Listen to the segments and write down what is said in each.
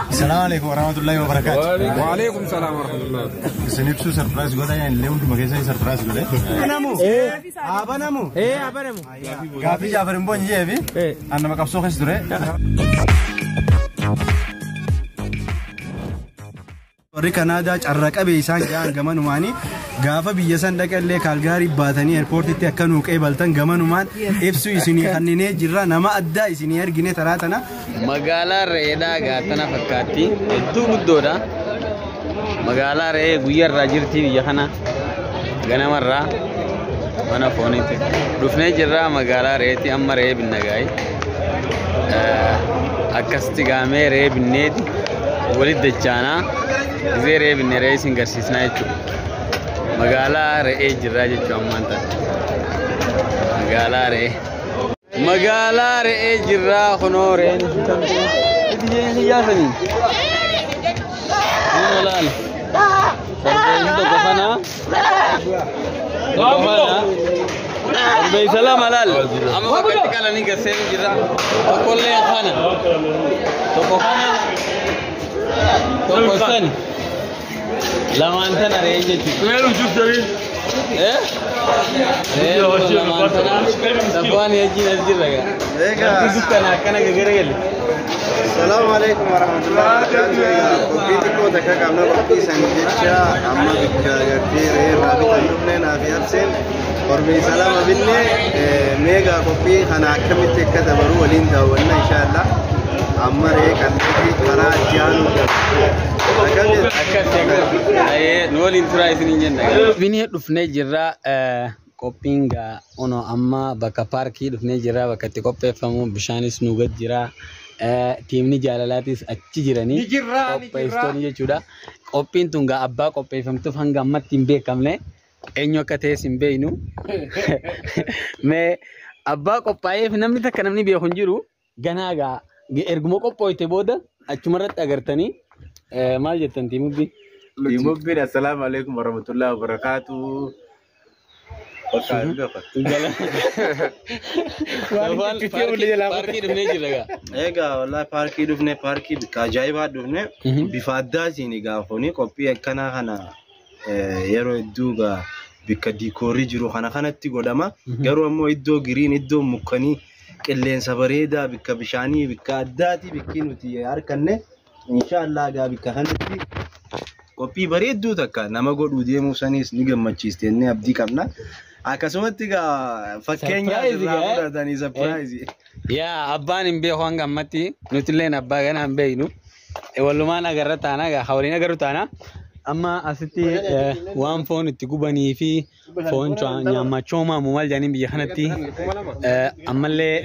Assalamu alaikum warahmatullahi wabarakatuh. Wa alaikum salam warahmatullahi. Isin ibsuu surprise godha yaan illee hunduma keessan surprise godhe. Abanamu. Abanamu. Abanamu. Gaaffii Jaafar hin boonye jeefi. An nama qabsoo keessa ture. Warri Kanaadaa carra qabee isaan ja'an gamanumaanii gaafa biyya san dhaqallee Kaalgaarii baatanii eerpoortitti akka nuu qeebaltan gamanumaan ibsu isinii kanninee jirra nama addaa isinii ergine taraa tana. Magaalaa re'eedhaa gaatana fakkaatti. Hedduu guddoodha. Magaalaa re'ee guyyaarraa jirti biyya kana. Ganamarraa mana fooniitti. Dhufnee jirra magaalaa re'eetti amma re'ee binna gaayi. Akkasitti gaamee re'ee binneeti walitti dachaanaa. Gizee re'ee binne re'ee isin garsiisnaa jechuudha. Magaalaa re'ee jirraa jechuudha ammaan tana. Magaalaa re'ee. Magaalaa re'ee jirraa kunoo re'een bitamtu. Itti jeen hiyyaasanii. Kun olaala. Korbeeyyi tokko kana. Tokko kana. Korbeeyyi lama laal. Amma bakka itti qalanii garseen jirra. Tokkollee kana. Tokko kana. Tokko sani. Lamaan tana re'ee jechuudha. Eh? Re'ee lamaan tana. Saffaan wajjin as jirra gaa. Egaa. Dukkana akkana gaggara Salaamu alaikum warahmatullahi wabarakatuh. Qophii xiqqoo takka qabna qophii sanii jecha amma bikka gartee re'ee irraa bitan dhufne naafi abseen korbeessa lama binne meegaa qophii kana akkamitti akka dabaru waliin daawwanna inshaallah. Amma re'ee qalleetti karaa itti aanu akkam jettu? Akkas akkas. Nu waliin turaa isiniin jenna. Finfinnee dhufnee jirra. Qophiin gaa ono amma bakka paarkii dhufnee jirra bakka itti qopheeffamu bishaanis nu gad jira. Tiimni jaalalaatis achi jiranii qopheessitoonni jechuudha. Qophiin tun gaa abbaa qopheeffamtuuf hanga ammatti hin beekamne eenyu akka ta'es hin beeknu. Mee abbaa qophaa'eef namni takka namni beeku hin jiru ganaa gaa erguma qophooyte booda achumarratti agartanii maal jettan tiimubbi? Tiimubbiin assalaamu alaikum warahmatullahi wabarakatuh. Paarkii dhufnee jirra gaa. Egaa wallahi paarkii dhufne paarkii bikka ajaa'ibaa dhufne bifa addaatiin egaa kuni qophii akkanaa kana yeroo hedduu egaa bikka diikoorii jiru kana kanatti godhama. Garuu ammoo iddoo giriin iddoo mukkanii qilleensa bareedaa bikka bishaanii bikka addaati bikki nuti harkanne inshaallah egaa bikka kanatti qophii bareedduu takka nama godhuu deemuu saniis ni gammachiiste jennee abdii qabna. Akkasumatti egaa fakkeenya Surprise irraa gaa. fudhatanii surprise. Yaa abbaan hin beeku hanga ammatti nutilleen abbaa kana hin beeknu. Walumaan agarra taana gaa waliin agarru taana. Amma asitti waan foon itti gubanii fi foon nyaamachoomamu maal jedhanii biyya kanatti ammallee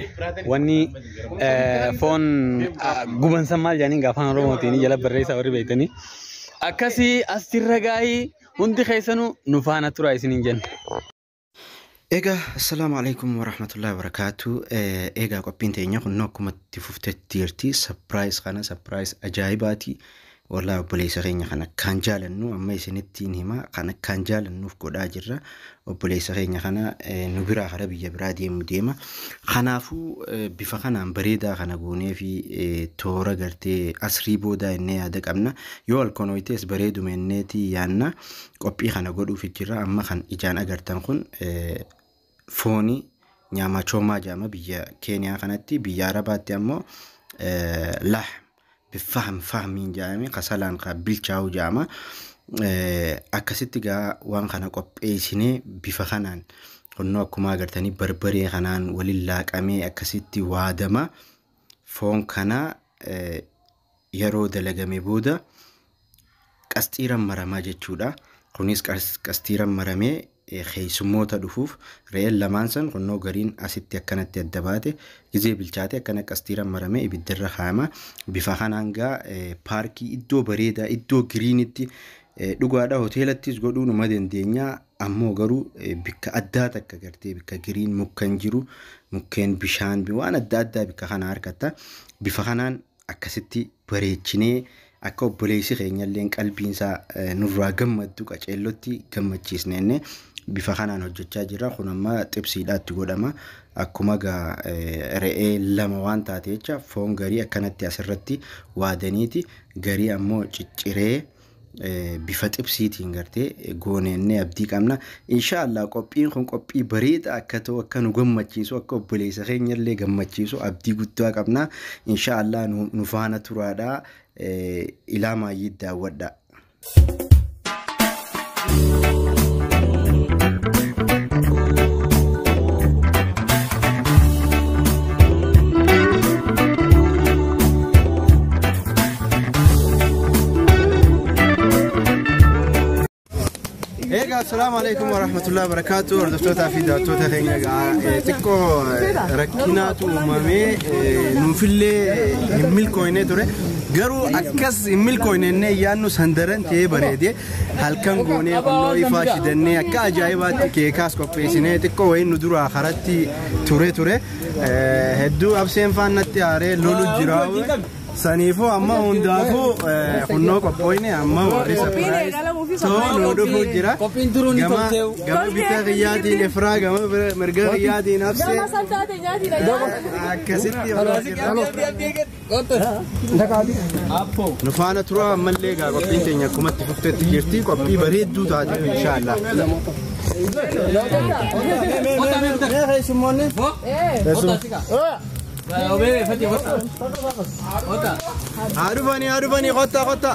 wanni foon guban san maal jedhanii afaan Oromootiin jala barreessaa warri beektanii. Akkasii asirra gaahii hundi keessanuu nu faana tura isiniin jenna. Egaa assalaamu alaikum warahmatullahi wabarakaatu. Egaa qophiin teenya kun akkuma itti fuftetti jirti. Surprise kana surprise ajaa'ibaati. Wallahi obboleessa keenya kan akkaan jaalannu amma isinittiin hima kan akkaan jaalannuuf godhaa jirra. Obboleessa keenya kana nu biraa kara biyya biraa deemu deema. Kanaafuu bifa kanaan bareedaa kana goonee fi toora gartee asrii boodaa innee yaada qabna. Yoo alkonooyitees bareeduma inneeti yaanna qophii kana godhuuf jirra. Amma kan ijaan agartan kun foonii nyaama choomaa jedhama biyya Keeniyaa kanatti biyya Arabaatti ammoo lah bifaham fahmiin jedhame kasalaan ka bilchaa'u jedhama. Akkasitti gaa waan kana qopheessinee bifa kanaan qonnoo akkuma agartanii barbaree kanaan waliin laaqamee akkasitti waadama. Foon kana yeroo dalagame booda qasxiiran maramaa jechuudha. Kunis qasxiiran maramee keessummoota dhufuuf re'een lamaan san kunnoo gariin asitti akkanatti adda baate gizee bilchaate akkana qasxiiran maramee ibiddarra kaa'ama. Bifa kanaan gaa paarkii iddoo bareedaa iddoo giriinitti dhugaadha hoteelattis godhuu numa dandeenya. Ammoo garuu bikka addaa takka gartee bikka giriin mukkan jiru mukkeen bishaan waan adda addaa bikka kana harkatta. Bifa kanaan akkasitti bareechinee akka obboleessi keenya illee qalbiin isaa nurraa gammaddu qaceellotti gammachiisne. Bifa kanaan hojjechaa jira. Kun amma xibsiidhaatti godhama. Akkuma gaa re'ee lama waan taate jecha foon garii akkanatti asirratti waadaniiti garii ammoo cicciree bifa xibsiitiin gartee gooneennee abdii qabna. Inshaallah qophiin kun qophii bareedaa akka ta'u akka nu gammachiisu akka obboleessa keenya illee gammachiisu abdii guddaa qabna. Inshaallah nu faana turaadhaa ilaa maayyii daawwadhaa. Egaa assalaamu alaikum warahmatullahi wabarakatuh. Hordoftootaa fi daawwattoota keenya egaa xiqqoo rakkinaatu uumamee nuufillee hin milkooyne ture. Garuu akkas hin milkooyne innee yaadnu sandaran ta'ee bareedee halkan goonee qonnoo ifaa shidannee akka ajaa'ibaatti keekaas qopheessinee xiqqoo wayiin nu duraa karatti ture. Hedduu abseen faannatti aaree lolu jira. Saniifuu amma hundaafuu kunnoo qophooyne amma warri surprise too nu dhufuu jira. Gama bitaa kiyyaatiin Efraa gama mirga kiyyaatiin Absee akkasitti nu faana tura ammallee egaa qophiin keenya akkumatti fufteetti jirti qophii bareedduu taate inshaallah. Haadhufanii qotta qotta.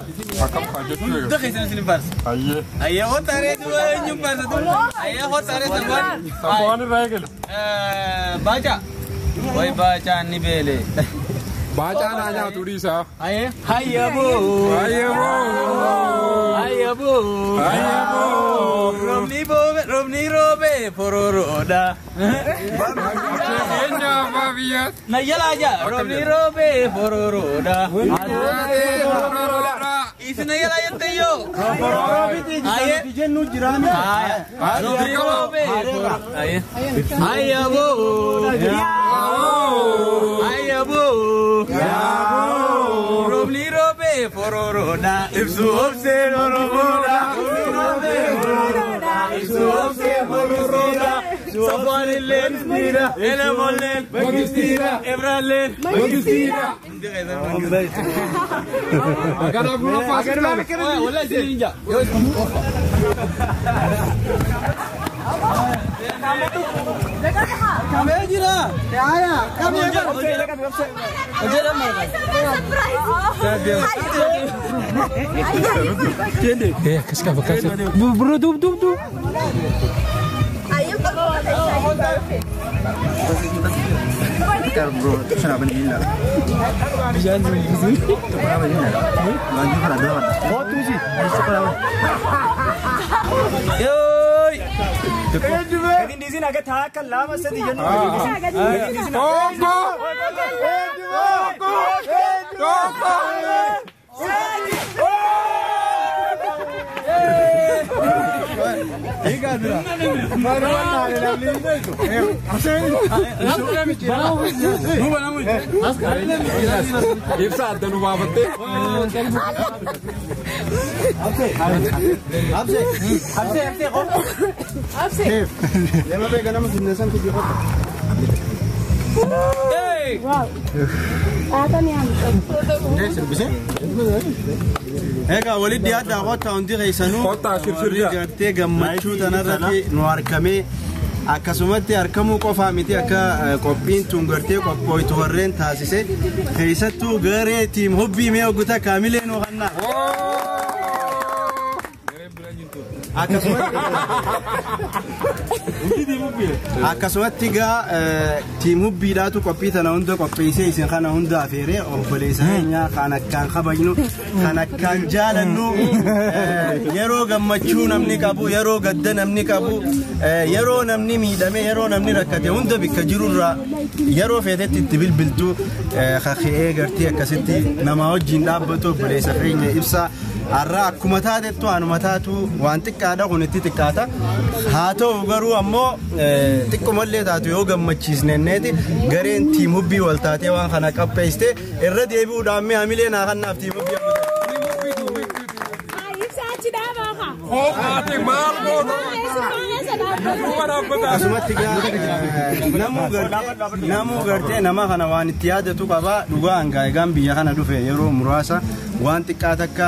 Baacaan haa nyaatu dhiisaa. Hayyaboo. Hayyaboo. Roobni roobee fororoodha. Keenya abbaa biyyaas. Na jalaa jaa roobni roobee fororoodha. Isin na jalaa jetteyyoo. Jennu jiraami. Roobni roobee fororoodha. Hayyaboo. Hayyaboo. Roobni roobee fororoodha. Ibsu obsee oromoodha. Roobni roobee fororoodha. Ibsu obsee fororoodha. Safaanilleen Elemolleen Ebraalleen Mangistiidha. Kanaaf nu afaan. Wallahi isin hin jaa. Kamee jira. Yaaya. Kamee jira. Bro dub dub dub. Tokko. Tokko. Ibsa adda nu baafattee. Lama beeka nama sinnesan kujii qotta. Egaa walitti dhiyaadhaa qotta hundi keessanuu Qottaa shirshirraa. gartee gammachuu tanarratti nu harkamee akkasumatti harkamuu qofaa miti akka qophiin tun gartee qophooytu warreen taasise keessattuu garee tiim hubbii mee oguta kaamilee nu kannaa. Akkasumatti egaa tiim hubbiidhaatu qophii tana hunda qopheessee isin kana hunda afeeree obboleessa keenya kan akkaan kabajnu kan akkaan jaalannu yeroo gammachuu namni qabu yeroo gadda namni qabu yeroo namni miidhame yeroo namni rakkate hunda bikka jirurraa yeroo feetetti itti bilbiltu kaka'ee gartee akkasitti nama wajjin dhaabbatu obboleessa keenya ibsaa. Har'a akkuma taatettu anuma taatu waan xiqqaadha kun itti xiqqaata. Haa ta'u garuu ammoo xiqqumallee taatu yoo gammachiisnenneeti gareen tiim hubbii wal taatee waan kana qopheessite irra deebi'uudhaan mee hamilee naa kannaaf tiim hubbii. Ati maal goota? Akkasumatti namuu gartee nama kana waan itti yaadatu qaba. Dhugaa hangaa egaan biyya kana dhufe yeroo muraasa waan xiqqaa takka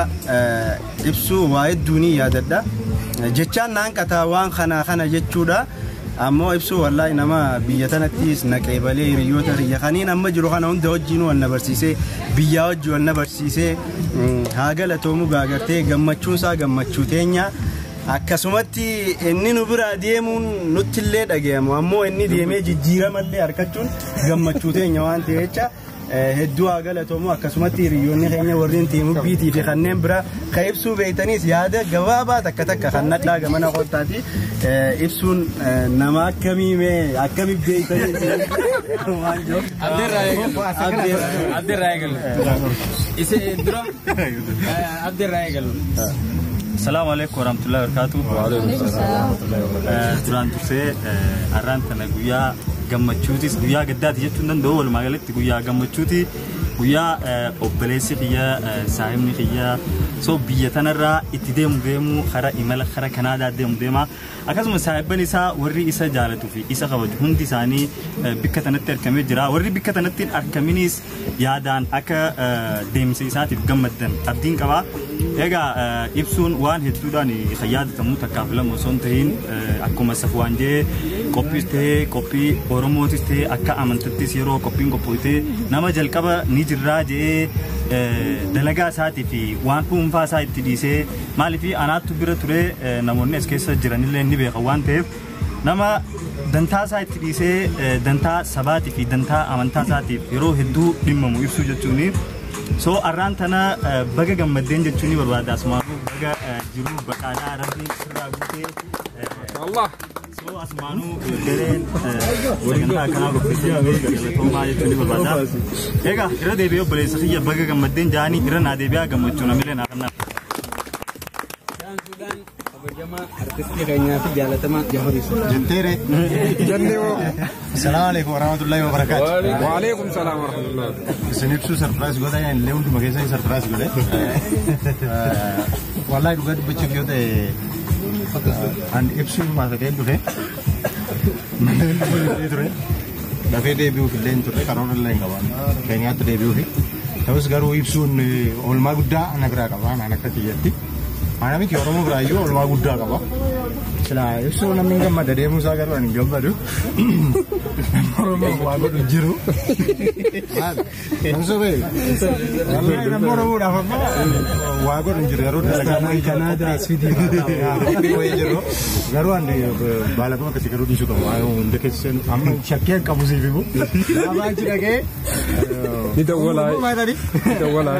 ibsuu waa hedduu ni yaadadha. Jechaan naan qataa waan kana jechuudha. Ammoo ibsuu wallaahi nama biyya tanattis naqee balee hiriyoota hiriya kaniin amma jiru kana hunda wajjin wal na barsiisee biyyaa wajjin wal na barsiisee haa galatoomu gaagartee gammachuun isaa gammachuu teenya. Akkasumatti inni nu biraa deemuun nutti illee dhagayamu ammoo inni deemee jijjiiramallee harkachuun gammachuu teenya waan ta'eef jecha hedduu haa galatoomu. Akkasumatti hiriyoonni keenya warreen tiimubbiitii fi kanneen biraa ka ibsuu beeytaniis yaada gabaabaa takka takka kan nadhaa gamana qottaati ibsuun nama akkamii mee akkamii beeytaniis waan jiru. Abdirraa eegalu. Isa dura abdirraa eegalu. Assalamu alaikum warahmatullahi wabarakatuh. Duraan dursee har'aan tana guyyaa gammachuutis guyyaa gaddaati jechuun danda'u walumaa galatti guyyaa gammachuuti guyyaa obboleessi kiyya saahibni kiyya so biyya tanarraa itti deemu kara imala kara Kanaadaa deemu deema akkasuma saahibban isaa warri isa jaalatuu fi isa kabaju hundi isaanii bikka tanatti argamee jira warri bikka tanatti argaminis yaadaan akka deemsa isaatiif gammaddan abdiin qaba. Egaa ibsuun waan hedduudhaan kan yaadatamu takkaaf lama osoo hin ta'iin akkuma safuwaan jee qophiis ta'ee qophii Oromootis ta'ee akka amantattis yeroo qophiin qophootee nama jalqaba ni jirraa jee dalagaa isaatii fi waan dhuunfaa isaa itti dhiisee maaliif anaattu bira ture namoonni as keessa jiranillee ni beekan waan ta'eef nama dantaa isaa itti dhiisee dantaa sabaatii fi dantaa amantaa isaatiif yeroo hedduu dhimmamu ibsuu jechuuni. So arraan tana baga gammaddeen jechuun ni barbaada asumaanuu baga jiruu baqaadhaa rabbiin sirraa guutee Allah. So asumaanuu gareen sagantaa akkanaa qopheessee galatoomaa jechuun ni barbaada. Egaa irra deebi'ee obboleessa kiyya baga gammaddeen jaanii irra naa deebi'aa gammachuu namilee naa kennaaf. Shaansuudhaan kabajamaa artistii keenyaa fi jaalatamaa Jaafaris. Jetteere. Jennee hoo. Assalaamu alaikum warahmatullahi wabarakatuh. Waalaikum salaam warahmatullahi. Isin ibsuu sarpiraayis godha illee hunduma keessan sarpiraayis godhe. Wallahi dhugaa dubbachuuf yoo ta'e an ibsuu maafatee dhufe ture. Dafee deebi'uuf illee hin turre karoora illee hin qaban. Keeniyaatti deebi'uufi. Ta'us garuu ibsuun oolmaa guddaa ana biraa qaba anaan akka kiyyatti. Ana miti Oromoo biraayyuu oolmaa guddaa qaba. Sila ibsuu namni hin gammada deemuu isaa garuu ani hin gammadu. Oromoo waa godhu hin jiru. Maal? Kan sobee? Wallahi namni Oromoodhaaf amma waa godhu hin jiru yeroo dalagaa Kanaadaa as fidii. Wayii jiru. Garuu ani baalaguma akkasii garuu dhiisuu qabu. Waa hunda keessa seenu amma shakkii hin qabu siif himu. Gaafa achi dhaqee Ni dawwalaa. Ni dawwalaa.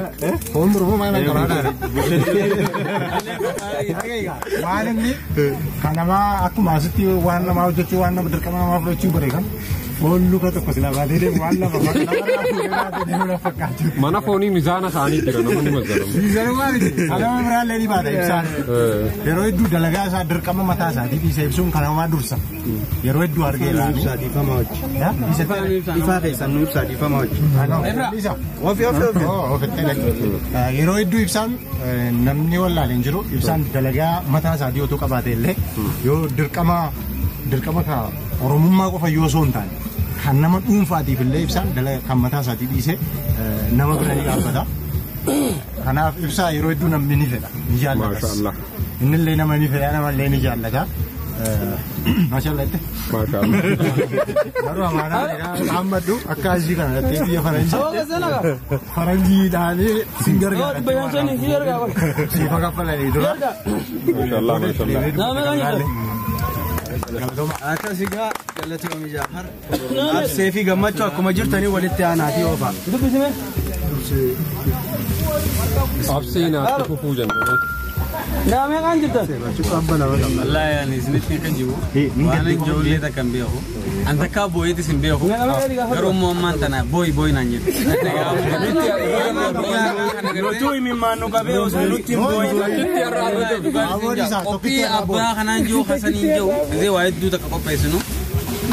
Foon burfuu maal qabaadha. Waan inni kan namaa akkuma asitti waan namaa hojjechuu waan nama dirqama namaa fudhachuu bare kan foon luka tokko sila baatee deemu waan lama namarraa fuudhee baatee deemu na fakkaatu. Mana foonii mizaana isaanii jira namoonni mazzalamu. Miizanummaa miti. Kalama biraallee ni baata ibsaan. Yeroo hedduu dalagaa isaa dirqama mataa isaatii dhiisee ibsuun kan namaa dursa. Yeroo hedduu argeera. Ibsaa dhiifama wajji. Ifaa keessan nu ibsaa dhiifama wajji. Ofi ofi ofi. Yeroo hedduu ibsaan namni wallaale hin jiru. Ibsaan dalagaa mataa isaatii otoo qabaate illee yoo dirqama dirqama ka Oromummaa qofa yoo osoo hin taane kan nama dhuunfaatiif illee ibsaan kan mataa isaatii dhiisee nama bira ni dhaabbata. Kanaaf ibsaa yeroo hedduu namni ni fedha ni jaallata. Maashaallah. Innillee nama ni fedha namallee ni jaallata. Maashaallah jette. Maashaallah. Garuu amaanaa hammadhu akka asii kana dhattee biyya faranjii faranjiidhaanii sin gargaara. Siifa kaffalanii dura. Maashaallah maashaallah. Akkas egaa galatoomii Jaafar. Absee fi gammachuu akkuma jirtanii walitti aanaatii oofa. Absee naatti fufuu jenna. Wallahi ani isinitti kan jiru waan ijoollee takka hin beeku. An takka booyeetis hin beeku. Garuu immoo ammaan tana booyi booyi naan jedhu. Nutuu himimmaan nu qabee osoo nutti hin booyin. Qophii abbaa kanaan jiru hasaniin jiru gisee waa hedduu takka qopheessinu.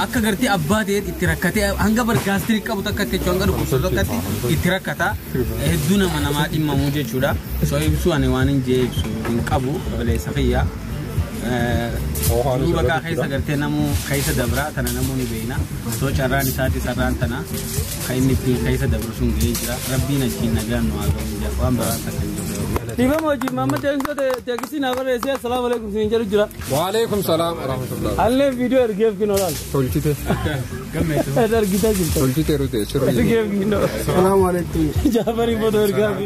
Akka gartee abbaa ta'e itti rakkatee hanga bargaastirii qabu takka jechuun hanga dhukkubsatu takkatti itti rakkata hedduu nama namaa dhimmamuu jechuudha. So ibsuu ani waan hin jee ibsu hin qabu obboleessa kiyya. Duuba kaa keessa gartee namuu keessa dabraa tana namuu ni beekna. Soo carraan isaati sarraan tana kan inni ittiin keessa dabru sun ga'ee jira. Rabbiin achiin nagaan nu haa ga'u jira. Waan biraan takka hin jiru. Dhiifama hojii mamma teeksisii naa barreessee assalaamu alaikum siin jedhu jira. Waalaikum salaam warahmatullah. Allee viidiyoo ergeef kinoo laal. Tolchite. Ergitee jirta. Tolchite rute sirrii. Ergeef kinoo. Salaamu alaikum. Jaafarii footoo ergaa fi.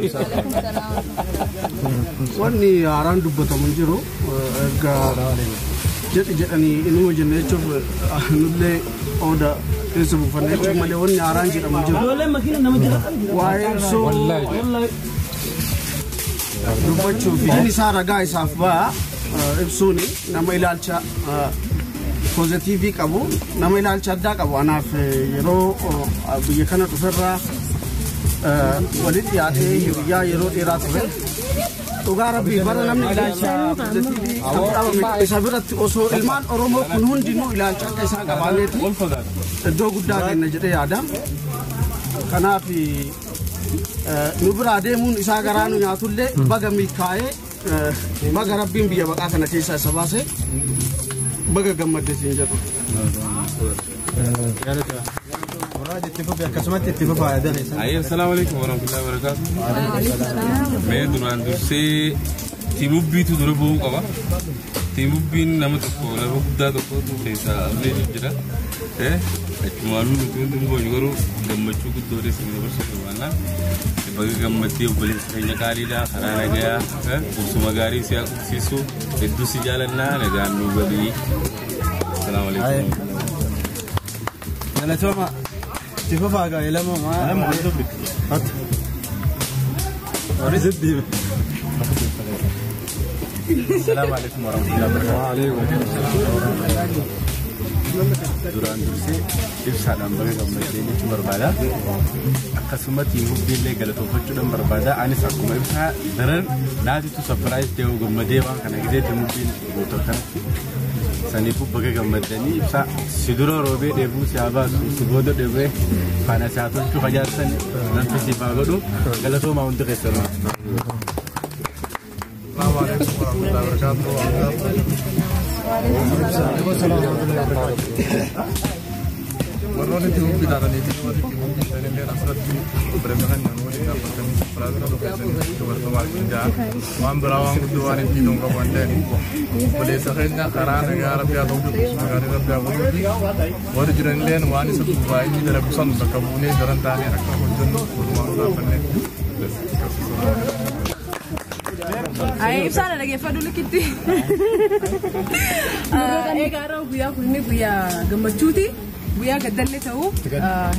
Wanni haaraan dubbatamu hin jiru erga jedhi jedhanii inuma jenne jechuuf nullee ooda keessa buufanne jechuuf malee wanni haaraan jedhamu hin jiru. Ijoolleen makiina nama jala. Waa'ee ibsuu dubbachuuf inni isaa ragaa isaaf ba'a ibsuuni nama ilaalcha poozitiivii qabu nama ilaalcha addaa qabu anaaf yeroo biyya kana dhuferraa walitti dhiyaatee hiriyaa yeroo dheeraa ture. Dhugaa rabbii bara namni ilaalcha poozitiivii qabame isa biratti osoo ilmaan Oromoo kun hundinuu ilaalcha akka isaa qabaanneeti iddoo guddaa kenna jedhee yaada. Kanaaf nu biraa deemuun isaa garaa nu nyaatullee baga milkaa'ee baga rabbiin biyya baqaa kana keessaa isa baase baga gammadde siin jedhu. Akkasumatti itti fufaa yaadame. Ayyee assalaamu alaikum warahmatullahi wabarakatuh. Mee duraan dursee tiimubbiitu dura bu'uu qaba. Tiimubbiin nama tokko lafa guddaa tokkotu keessaa illee jira. Achumaanuu nuti hundi hin boonyu garuu gammachuu guddoo isin dabarsuu barbaanna. Baga gammaddee obboleessa keenya qaaliidha. Karaa nagayaa qubsuma gaarii si haa qubsiisu. Hedduu si jaalannaa nagaan nu galii. Assalaamu alaikum. Galatooma itti fufaa gaa ilamoo maa. Assalaamu alaikum warahmatullahi wabarakatuh. Duraan dursee ibsaadhaan baga gammaddee jechuun barbaada. Akkasumatti hubbiillee galatooffachuudhaan barbaada. Anis akkuma ibsaa daran naatitu sapiraayiz ta'uu gammadee waan kana gizeetti hubbiin gootota kanatti. Saniifuu baga gammaddanii ibsaa si dura roobee dheebuu si haa baasu si booda dheebee faana si haa tolchuu fajaarsan namni siif haa godhu galatoomaa hundi keessanuu. Warroonni itti hubbiidhaanii fi warri itti hubbiidhaan illee asirratti obboleessa kan waliin dhaabbatanii firaazina dhugeessanii dubartoota ja'a waan biraa waan guddoo waan ittiin hin qabu waan ta'eef obboleessa keenya karaa nagaa rabbi haa ta'u gaarii rabbi haa godhuu fi warri jiran illee waan isa duubaa inni dalagu san bakka buunee daran taanee akka hojjennu walumaan dhaabbannee. Ay, ibsaadha dhaggeeffadhu likkitti. Egaa har'a guyyaa kun guyyaa gammachuuti. Guyyaa gaddallee ta'u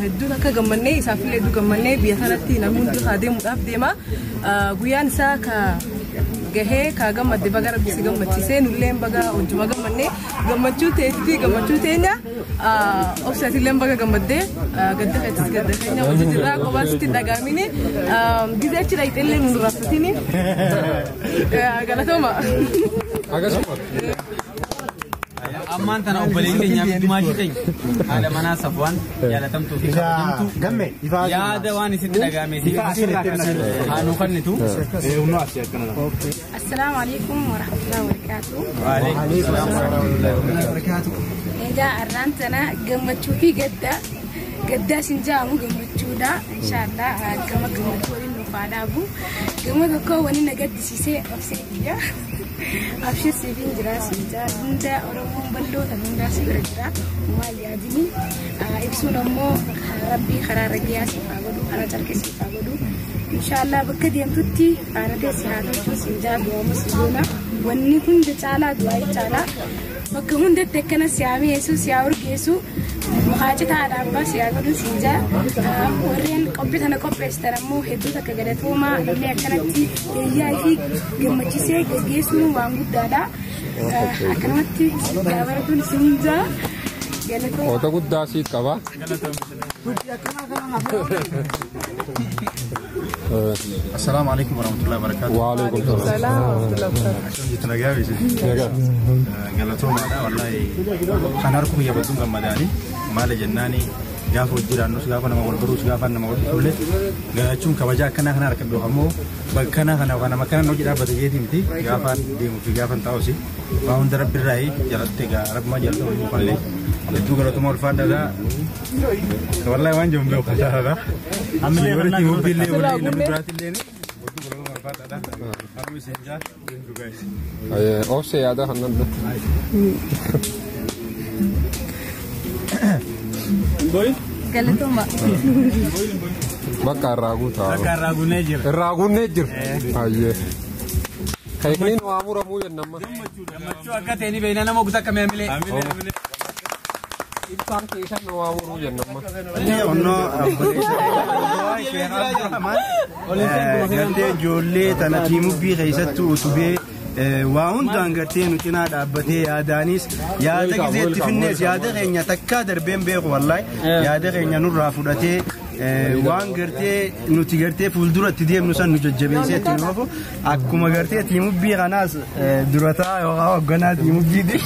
hedduun akka gammannee isaafillee hedduu gammannee biyya kanatti namni hundi haa deemuudhaaf deema. Guyyaan isaa ka gahee ka gammadde baga rabbi si gammachiisee nulleen baga hojjuma gammannee gammachuu teetti gammachuu teenya obsaatillee baga gammaddee gadda keettis gadda keenya hojii jirraa kophaa sitti hin dhagaamini gizee achi dhayixellee nu raffatini galatooma. Akkasuma. Ammaan tana obboleettii keenya gumaashii keenya haadha manaa Safwaan jaalatamtuu fi kabajamtuu yaada waan isitti dhagahame haa nuu kennitu. Assalaamu alaikum warahmatullahi wabarakatuh. Waalaikum salaam warahmatullahi wabarakatuh. Egaa har'aan tana gammachuu fi gadda gaddaa sin jaamu gammachuudha. Inshaallah gama gammachuu waliin nuuf haa dhaabu. Gama tokko wani na gaddisiisee obsee biyya. Abshir siifin jira siin jaa hunda Oromoon bal'oo tan hundaa si bira jira. Maal yaadini ibsuun ammoo rabbii karaa raggiyaa siif haa godhu karaa carqee siif haa godhu. Inshaallah bakka deemtutti faana teessi haa tolchu siin jaa du'aamu si goona. Wanni hunda caalaa du'aa caalaa bakka hundatti akkana si haa mi'eessu si haa urgeessu mukaacita haadha abbaa si haa godhu siin jaa warreen qophii tana qopheessitan ammoo hedduu takka galatoomaa namni akkanatti hiriyaa fi gammachiisee geggeessuun waan guddaadha. Akkanumatti gaabaratuun siin jaa galatoomaa. Oota guddaa siit qaba. Assalaamu alaikum warahmatullahi wabarakatuh. Waalaikum salaam warahmatullahi wabarakatuh. Akkam jirtu nagaa beeksise? Galatoomaadha wallaahi kan harkuma yaabatuun gammadaani maali jennaani gaafa hojii gaafa nama wal baruus gaafa nama wal dhufullee gaachuun kabaja akkanaa kana harka dhufu ammoo bakka kana kana nama kana hojii dhaabbate jeetii miti gaafa deemuu fi gaafa taa'usi Waa hunda rabbi irraa jalatti egaa rabbuma jalatti waliin fallee hedduu galatuma ulfaadhaadha. Wallahi waan jiru beeku kachaadha. Ammallee warri hubbiillee warri namni biraatillee hedduu galatuma ulfaadhaadha. Harmi isin jaa. Obsee yaada kannan Galatoma. Bakka irraa guutaa. Bakka irraa guunnee jira. Irraa guunnee jira. Ayyee. Keekniin waa muramuu jenna amma. Gammachuu akka ta'e ni beekna nama guutaa akka mi'amilee. Ibsaan keessan waa muruu jenna amma. Onnoo gartee ijoollee tana tiimubbii keessattuu utubee waa hundaan gartee nu cinaa dhaabbatee yaadaanis yaada gizeetti finnees yaada keenya takkaa darbeen beeku wallahi yaada keenya nurraa fudhatee waan gartee nuti gartee fuulduratti deemnu san nu jajjabeessee itti nu ofu akkuma gartee tiimubbii kanaas durataa yookaan hoogganaa tiimubbiiti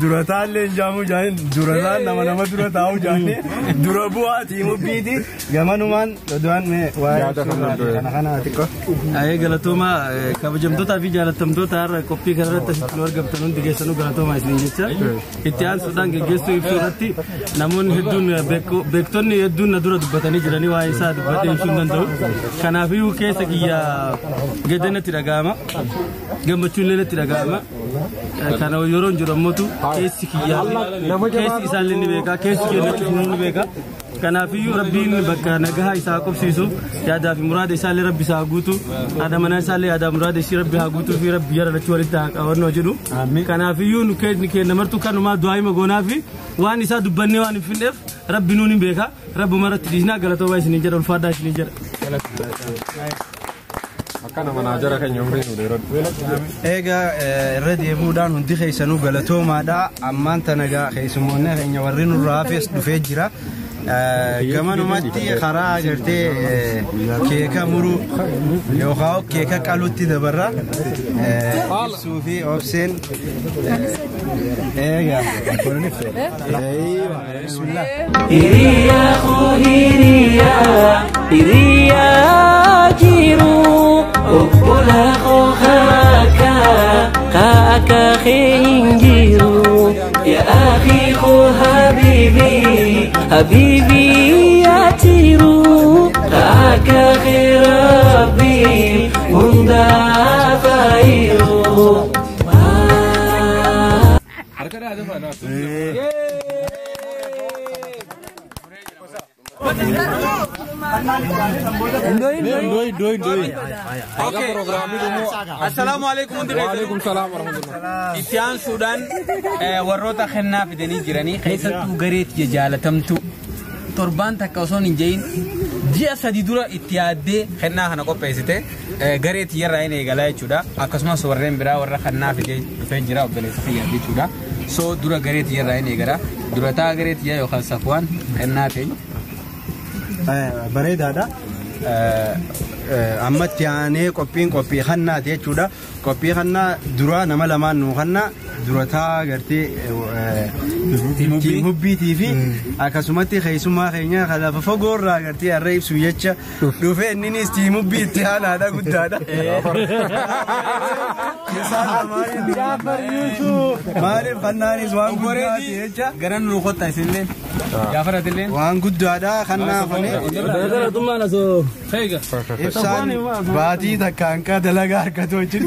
durataa illee jaamuu jaaniin durataa nama nama dura taa'uu jaanii dura bu'aa tiimubbiiti gamanumaan oduun mee waa'ee kana kana xiqqoo. Ayee galatooma kabajamtootaa fi jaallatamtoota har'a qophii kanarratti asitti nu argamtan hundi keessanuu galatooma isiniin jecha itti aansuudhaan geggeessuu ibsuu irratti namoonni hedduun beektonni hedduun na dura dubbatanii jiranii waa'ee isaa dubbatee ibsuu hin danda'u. Kanaafiyyuu keessa kiyya gadda natti dhaga'ama. Gammachuun illee natti dhaga'ama. Kana yeroo hin jiru ammootu keessi kiyyaa keessi isaallee ni beeka keessi keenya ni beeka. Kanaafiyyuu rabbiin bakka nagahaa isaa qubsiisu yaadaa fi muraada isaallee rabbi isaa guutu haadha manaa isaallee yaadaa muraada ishii rabbi haa guutuu fi rabbi jara lachuu walitti haa qabannoo jedhu. Kanaafiyyuu nu keenya martuu kanumaa du'aa hima goonaa fi waan isaa dubbannee waan hin finneef rabbi nuun hin beeka rabbuma irratti dhiisnaa galatoomaa isiniin jedha ulfaadhaa isiniin jedha. Akkana manaajara keenya umrii nu dheeradhu. Egaa irra deebi'uudhaan hundi keessanuu galatoomaadha. Ammaan tana egaa keessummoonni keenya warri nurraa hafes dhufee jira. Gamanumatti karaa gartee keeka muruu yookaan keeka qaluutti dabarra. Ibsuu fi obseen egaa. Bismillah. Hiriyaa koo hiriyaa hiriyaa jiru obbola koo haraka kaaka hin jiru yaa akhi koo habibi habibi yaa jiru kaaka rabbi hunda faayiru. Harka daa dafa naa. Assalaamu alaikum hundi keessan. Waalaikum salaam warahmatullah. Itti aansuudhaan warroota kennaa fidanii jiranii keessattuu gareetti jaalatamtu torbaan takka osoo hin jehin ji'a sadi dura itti yaaddee kennaa kana qopheessite gareetti yerraa hin eegalaa jechuudha. Akkasumas warreen biraa warra kennaa fidee dhufee jira obboleessa fayyaa jechuudha. So dura gareetti yerraa hin eegala. Durataa gareetti yookaan Safwaan kennaa ta'e. Bareedaadha. Ammatti aanee qophiin qophii hannaati jechuudha. Qophii hannaa dura nama lamaan nuu hannaa durataa gartee tiimubbiitii fi akkasumatti keessummaa keenya lafa fagoorraa gartee har'a ibsu jecha dhufee inninis tiimubbii itti aanaadha guddaadha. Maaliif hannaanis waan guddaati jecha. Gara nuu kottaa isinillee. Jaafaratillee. Waan guddaadha hannaa hafanii. Ibsaan baatii takkaan ka dalagaa harkatu wajjin.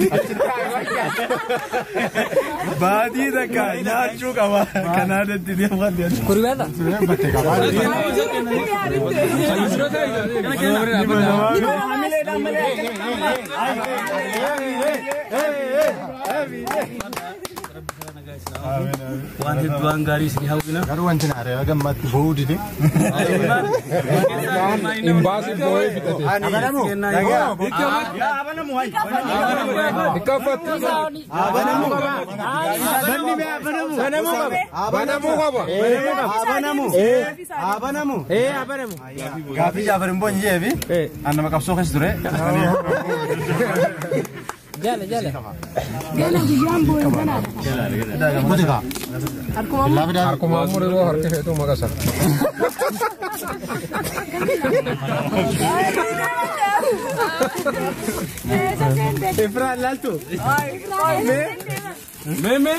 Baatii takka nyaachuu qaba. Kanaadatti deemaa deemu. Kuribeeta. Waan hedduu waan gaarii isin hawwina. Garuu wanti na gammatti boo'uu dide. Imbaasi boo'ee fixate. Abanamu. Ikaffatti. Abanamu. Banamuu qaba. Abanamu. Abanamu. Abanamu. Gaaffii Jaafar hin boonye jeefi. An nama qabsoo keessa ture. Jala jala. Gana guyyaan boo'e ganaadha. Harkuma muruu harki feetu maqasa. Ifraan laaltu. Meme.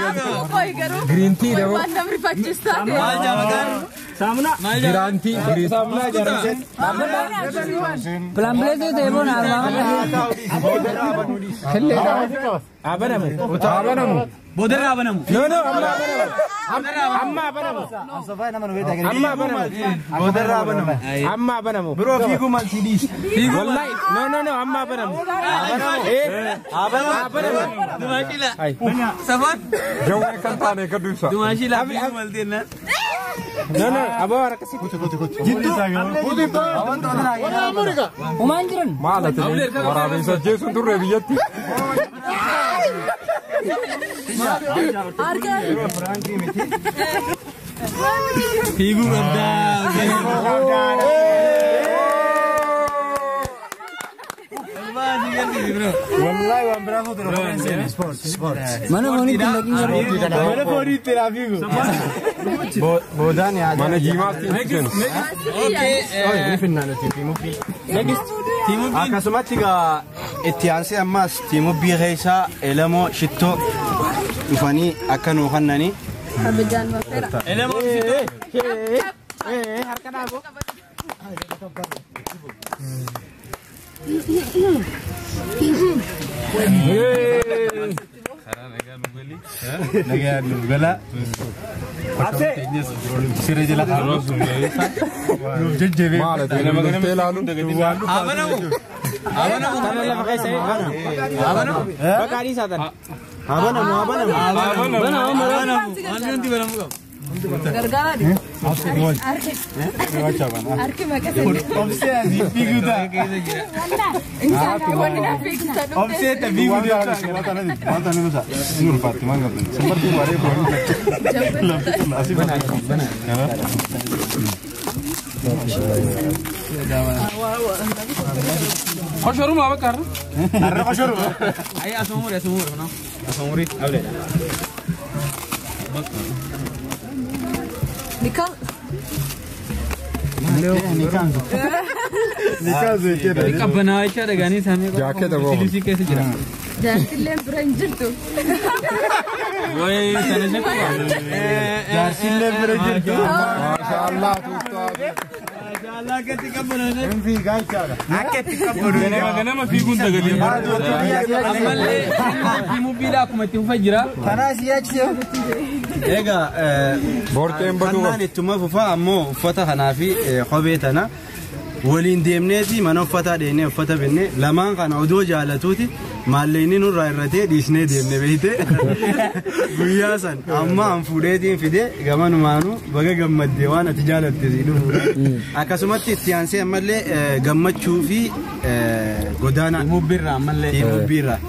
Green tea dha. Saamuna. Giraantii. Saamuna jedhama. Pilaambileetii ta'e boona armaan. Abanamu. Abanamu. Boodarra abanamu. No no amma abanamu. Amma abanamu. Amma abanamu. Boodarra abanamu. Amma abanamu. Biroo fiiguu maal siidhiis. Wallahi no no no amma abanamu. Abanamu. Dumaashila. Safaan. Jawwee kan taane kan dubbisa. Dumaashila fiiguu maal deennaan. No no aboo harka si. Jiddu. Umaan jiran. Maal ati waraabessa ajjeesuun turre biyyatti. Harka. Fiiguu qabdaa. Wallahi waan biraa foto sport sport. Mana fooniitti hin dhaqin garuu. Mana fooniitti naa fiigu. Boodaan yaada. Mana jiimaatti hin seenu. Akkasumatti egaa itti aansee ammas tiimubbii keessaa elamoo shittoo dhufanii akka nuu kennanii. Kabajaan mafeera. Elamoo shittoo. Harka dhaaboo. Karaa nagaa nu gali. Nagaa nu gala. Siree jala nuuf jajjabee. Maal ati nama galtee ilaaluun Abanamu. Abanamu. Kana lafa keessa. Abanamu. Bakka adii saatan. Abanamu abanamu. Abanamu. Wanti hundi banamuu qaba. Gargaaraa. Harki maqasa. Obsee asii fiiguu ta'a. Wanni na fiigsa dhufte. Obsee ta fiiguu ta'a. Wanta nanu sa. Ni ulfaatti maan qabdan. Safartuu waaree foonii. Asii bana. Koshoruma bakka har'a. Har'a koshoruma. Ayi asuma muri asuma muri no. Asuma muri. Ablee. Nikaan. Nikaanzu. Nikaanzu jechuudha. Qabbanaa jecha dhagaanii isaanii. Jaaketa boo. Silisii keessa jira. Jaarsilleen bira hin jirtu. Wayi sana shakka. Jaarsilleen bira jirtu. Maashaallah tuuttaa. Maashaallah akkatti qabbanaa. Hin fiigaa jechaadha. Akkatti qabbanaa. Ganama fiiguun dagalee. Ammallee tiimubbiidha akkuma itti fufa jira. Kanaas yaachise. Egaa Borteen baduu kannaan ittuma fufaa ammoo uffata kanaa fi kophee tana waliin deemneeti mana uffataa dheenee uffata binnee lamaan kana odoo jaalatuuti maalleenni nurraa irratee dhiisnee deemne beeyte guyyaa san amma an fuudheetiin fidee gamanumaanuu baga gammaddee waan ati jaalatte si dhufu akkasumatti itti aansee ammallee gammachuu fi godaanaa Tiimubbiirraa ammallee. tiimubbiirraa.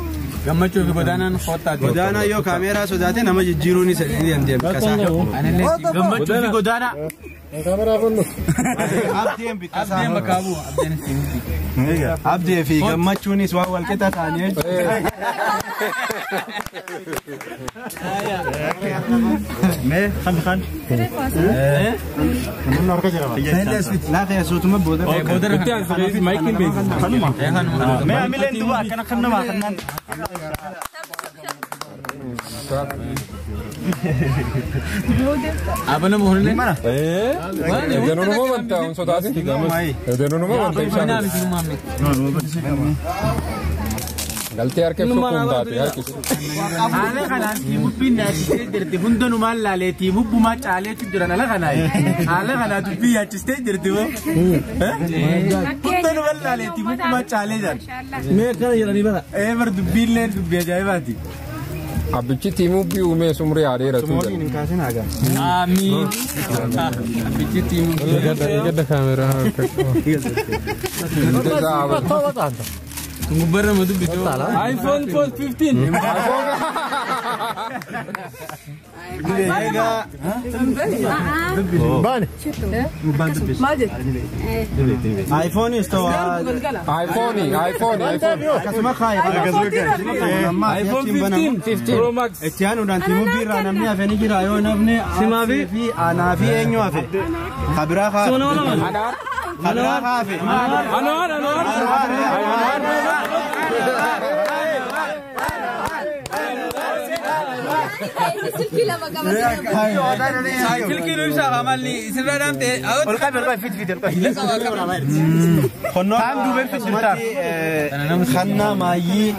Gammachuu fi godaanaan koottaati. Godaanaa yoo kaameeraa sodaate nama jijjiiruun isa ni dandeema kasaa. Gammachuu fi godaanaa. Kaameraa fonnu. Abdeen bikkasaa. Abdeen bakka bu'u. Abdeen tiimubbii. Abdee fi gammachuunis waan wal qixa ta'anii jechuudha. Mee kan kan. Namni harka jira. Laata yesuutuma booda. Boodarra. Itti aansee maayikiin beeksisa. Kanuma. Mee amileen duba akkana kan namaa kannaan. Abanamu horne. Edenunuma wanta hin sodaatin. Edenunuma wanta ibsaan. Galtee harka ibsu kun taate harkisu. Haala kanaan tiimubbiin yaachistee jirti. Hundanumaan laalee tiimubbumaa caaleetu jiran ala kanaa. Haala kanaa dubbii yaachistee jirti moo? Hundanumaan laalee tiimubbumaa caalee jiran. Mee akkana jedhanii bara. Ee bar dubbiillee dubbii ajaa'ibaati. Abbichi tiimubbii uumee sumrii adeeratu Sumootiin hin kaasin hagaa. Amiin. Abbichi tiimubbii. Gadda kaameraa harka. Gubbarra ma dubbitu. iPhone 12 15. Egaa Bane. Maal jette? iPhone is to iPhone iPhone iPhone. Akkasuma kaayi. iPhone 15 Pro Max. Itti aanuudhaan tiimubbii irraa namni hafe ni jira yoo namni Simaa fi fi aanaa fi eenyu hafe. Kabiraa haa. Kabiraa hafe. Anwar Anwar. Silkii lama qabate. Silkii nu ibsaa amalli isirraa dhaamte. Ol qabi ol qabi fit fit ol qabi. Konnoo akkasumatti kannaa maayyii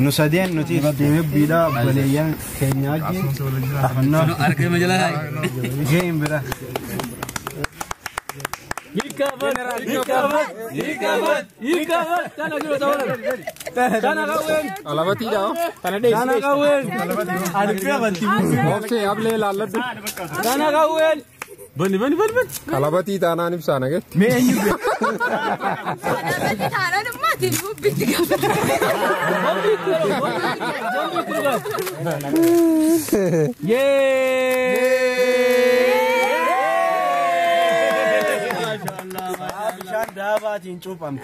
nu sadeen nuti tiimubbiidha obboleeyyan keenya wajjin. Konnoo Harka majalaa. gaheen bira. Yikaafat yikaafat yikaafat yikaafat. Tana kilo tawala. Tana qawween. Alabatiidha. Tana qawween. Obsee ablee laalladhu. Tana qawween. Bani bani bani bani. Alabatii taanaan ibsaa nagetti. Mee eenyu bira? Dhaabbatni taanaan immoo ati bubbitti gaafata. Bishaan daabaatiin cuuphamte.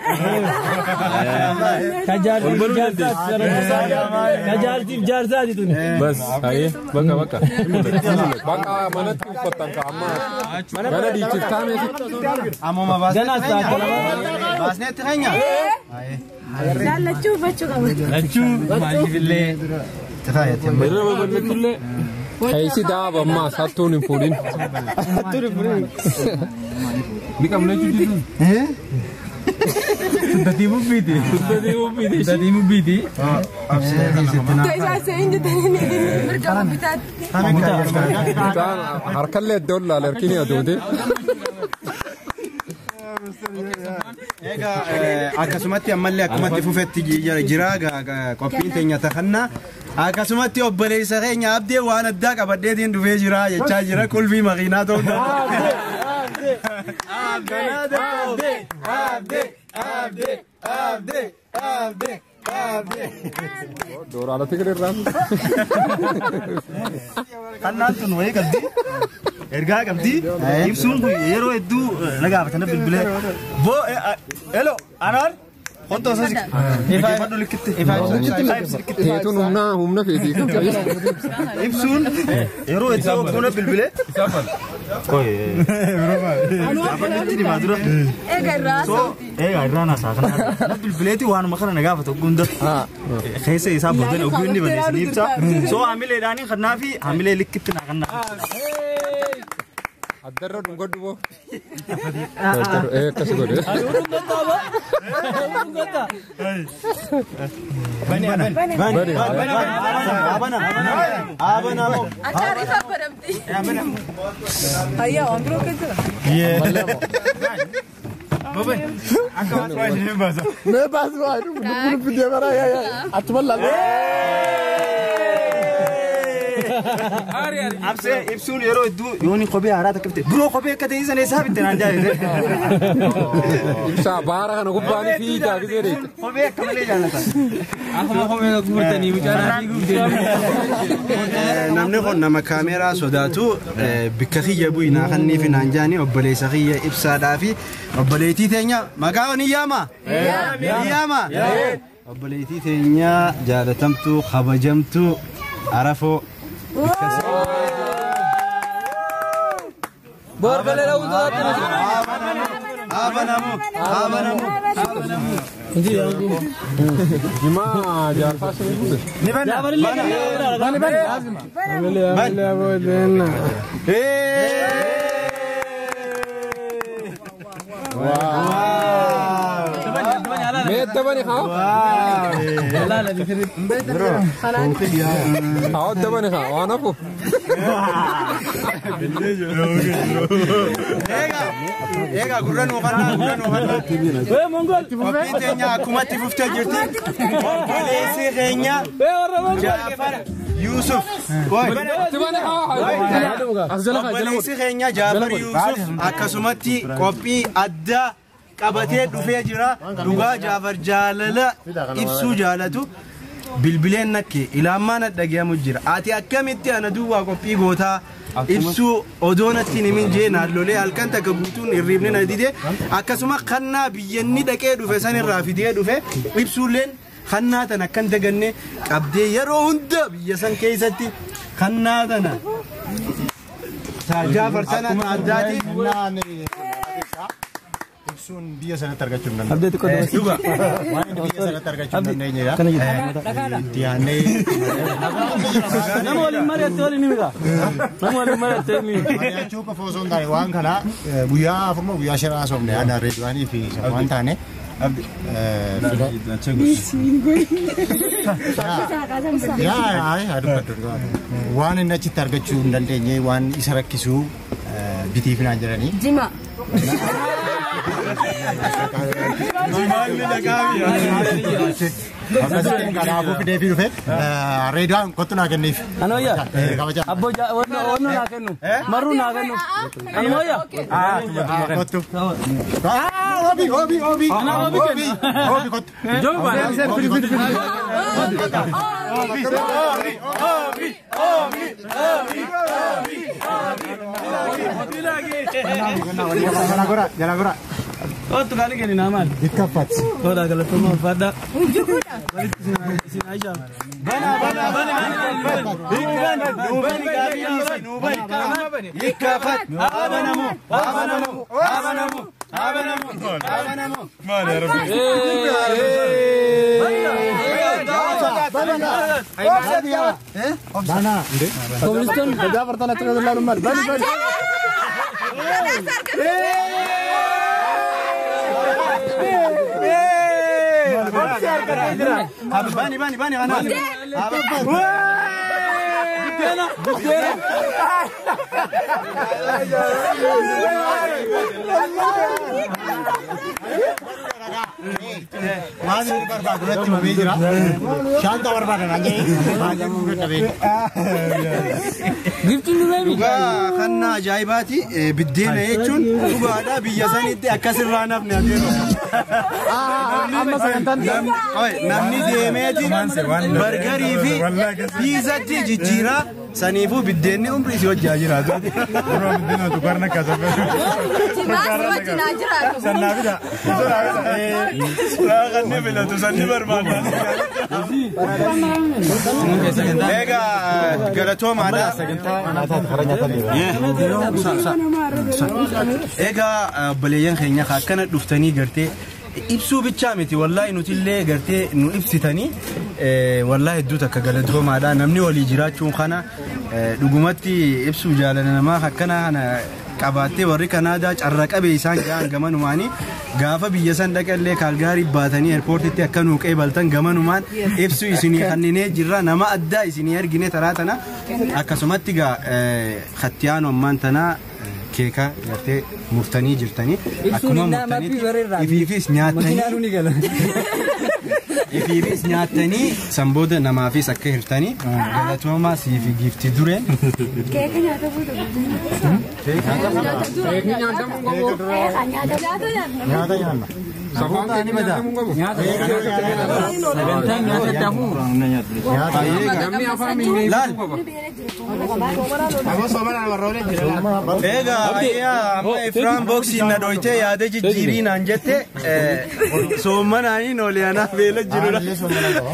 Tajaajiltiif jaarsaati tuni. Bas, haye, bakka bakka. Bakka manatti uffattan ka amma. Gara dhiichiftaa meesitti. Ammuma baasnee Ganas ta'a. baasneetti keenya. Laallachuu uffachuu qaba. Lachuu maaliifillee. Irra babal'attullee. Keessi daaba ammaas hattuun hin fuudhin. Ni qabna jechuudha. Datii bubbiiti. Datii bubbiiti. Datii bubbiiti. Isaan se'in jettanii Mirga bitaatti. Harkallee iddoo laala harkini aduute. Egaa akkasumatti ammallee akkumatti fufetti jira qophiin teenya takannaa. Akkasumatti obboleessa keenya abdee waan addaa qabadheetiin dhufee jira jechaa jira qulfii makiinaa ta'uu danda'a. Abdee abdee abdee abdee abdee abdee abdee. Dooraalatti gadi irraan. Kannaan tun wayii qabdi. Ergaa qabdi. Ibsuun kun yeroo hedduu na gaafatana bilbilee. Boo elo Anwar Honto osoo si dhaggeeffadhu likkitti. Teetuun humna humna feetii kan ta'e. Ibsuun yeroo hedduu ogguuna bilbilee. Gaafadhutti himaa dura. Eega irraa So egaa irraa naasaa kana. Na bilbileeti waanuma kana na gaafata ogguu hunda. Keessa isaa boodan ogguu inni barreesse ni ibsa. So hamileedhaanii kannaa fi hamilee likkitti naa kannaa. Addarra dhungadhu boo. Akkas godhe. Bani bani bani abana abana mo. Akka ariifaa godhamti. Hayyaa waan biroo kan jira. Mee baas waa lubbuun fidee bara achuma lalle. Absee ibsuun yeroo hedduu yooni kophee haaraa takka bite biroo kophee akka ta'e sana eessaa bitte naan jaallate. Ibsaa baara kana gubbaanii fi gisee deette. Kophee akka malee jaallata. Akkuma kophee gurgurtanii mucaan gurgurtanii. Namni kun nama kaameeraa sodaatu bikka kiyya bu'inaa kanniif naan jaani obboleessa kiyya ibsaadhaa fi obboleettii teenya maqaa ni yaama? Ni yaama? Obboleettii teenya jaalatamtuu kabajamtuu arafoo. Abanamu abanamu abanamu. Jimaa jaarsaa sun buuse. Ni banna. Bani bani. Bani. Mee dabani haa? Haa dabani haa waan hafu. Egaa gurra nuu kannaa gurra nuu kannaa. Wee mongol. Qophiin teenya akkumatti fuftee jirti. Obboleessi keenya Jaafar Yuusuf. Obboleessi keenya Jaafar Yuusuf akkasumatti qophii addaa qabatee dhufee jira. Dhugaa Jaafar jaalala ibsuu jaalatu. Bilbileen nakke ilaamaan dhagayamu jira. Ati akkamitti ana duwwaa qophii gootaa ibsuu odoo natti himin jee naannolee halkan takka guutuun hirribni na dide akkasuma kannaa biyyanni dhaqee dhufe san irraa fidee dhufe ibsuulleen kannaa tana akkan daganne qabdee yeroo hunda biyya san keessatti kannaa tana Jaafar sana addaati. Ibsuun biyya sanatti argachuu hin dandeenye. Waan biyya sanatti argachuu hin dandeenyedha. Itti aanee. Nama waliin mari'attee waliin himita. Nama waliin mari'attee ni. Mari'achuu qofa osoo hin taane waan kana guyyaa afurmoo guyyaa shan haasofne aanaa reediyoonii fi waan taane. Waan inni achitti argachuu hin dandeenye waan isa rakkisuu bitiif naan jedhanii. Jima. Akkasitti kanaafuu fidee fi dhufe reediyoon kottu naa kenniif. Anoyya. Abbo wanno naa kennu. Marruu naa kennu. Anoyya. Kottu. Obi obi obi. Obi obi kottu. Jooba. Fidi fidi fidi. Obi obi obi obi obi obi. Jala gora jala gora. Ottu kaali kenni naa maali? Ikkaffat. Tola galatoomaa ulfaadhaa. Isin Aishaa. Bana bana bana bana. Nuubani gaarii nuubani. Ikkaffat. Abanamu abanamu abanamu abanamu abanamu. Maali yaa Rabbi. Bana. Koministoon Jaafar tana tana laalu maali? Bani bani. Bani bani bani ana. Buddena. Waan inni barbaadu natti himamee jira. Shaantaa barbaadan an jedhee baay'ee dadhabee. Giftiin dhugee Dhugaa kan ajaa'ibaati biddeena jechuun dhugaadhaa biyya sanitti akkasirraa nafni adeemu. Amma sagantaan Namni deemeeti bargarii fi piizatti jijjiiraa saniifuu biddeenni umrii si hojjaa jiraatu. Biddeena dubarna kaasafatu. Sannaafidha. Suuraa kanneen filatu sanni barbaada. Egaa galatoomaadha. Egaa obboleeyyan keenya akkana dhuftanii gartee ibsuu bichaa miti wallaahi nutillee gartee nu ibsitanii wallaahi hedduu takka galatoomaadha namni walii jiraachuun kana dhugumatti ibsuu jaalala namaa akkana kana qabaattee warri Kanaadaa carra qabee isaan gahan gamanumaanii gaafa biyya san dhaqallee Kaalgaarii baatanii eerpoortitti akka nuu qeebaltan gamanumaan ibsuu isinii kanninee jirra nama addaa isinii ergine taraa tana akkasumatti gaa kattiyaanu ammaan tanaa keeka gartee murtanii jirtanii akkuma murtanitti ifiifis nyaatanii ifiifis nyaatanii san booda namaafis akka hirtanii galatoomaa siifi giifti dureen. Keeka nyaata buutu. Keekni nyaatamuu qabu. Nyaata nyaanna. Sagantaan nyaatamuu qabu. Sagantaan nyaatamuu. Namni afaan miidhaguu qaba. Egaa amma Ifraan booksiin na dhoytee yaada jijjiirii naan jette soommanaaniin olee anaaf beela jirudha.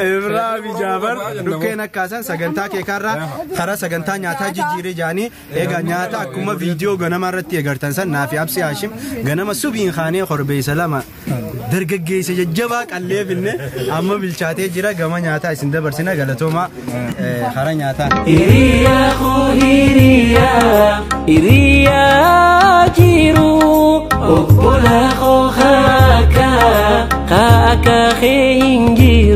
Ifraa fi Jaafar dhukkeen akkaasan sagantaa keekaarraa karaa sagantaa nyaataa jijjiiree jaanii egaa nyaata akkuma viidiyoo ganama irratti eegartan san naafi Absi Haashim ganama subiin kaanee korbeessa lama dargaggeessa jajjabaa qallee finne amma bilchaatee jira gama nyaataa isin dabarsina galatoomaa karaa nyaataa. Hiriyaa koo hiriyaa hiriyaa jiru obbolaa koo kaaka kaaka kee hin jiru.